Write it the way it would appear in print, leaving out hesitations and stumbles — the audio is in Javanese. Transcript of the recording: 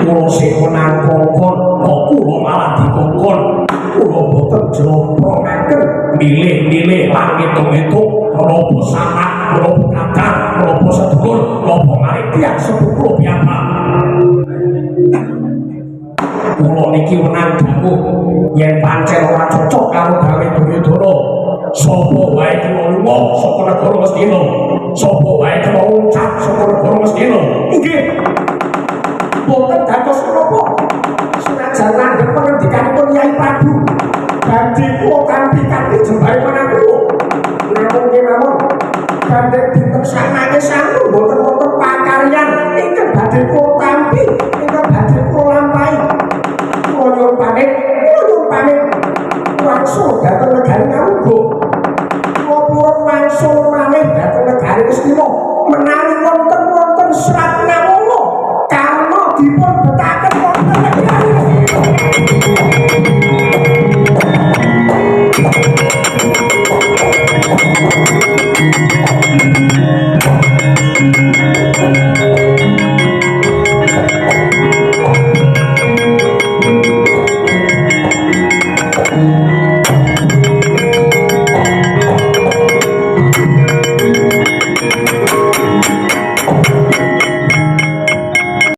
Kula sing wenang kongkon kok kula malah dikongkon. Kula boten jlompronaken milih-milih lan ngitung-ngitung menapa sanak, menapa kadang, menapa sedulur, menapa maring tiyang sepuh kula piyambak. Kula niki wenang dawuh yen pancen ora cocok karo gawe Duryudana, sapa wae kena lunga saka negara Ngastina, sapa wae kena loncat saka negara Ngastina. Nggih, boten dados menapa, senajan landhep pengendikanipun Yai Prabu, badhe kula tampi kanthi jembahe wenang kula. Namung kemawon gandeng dinten sakmangke sampun boten wonten pakaryan ingkang badhe kula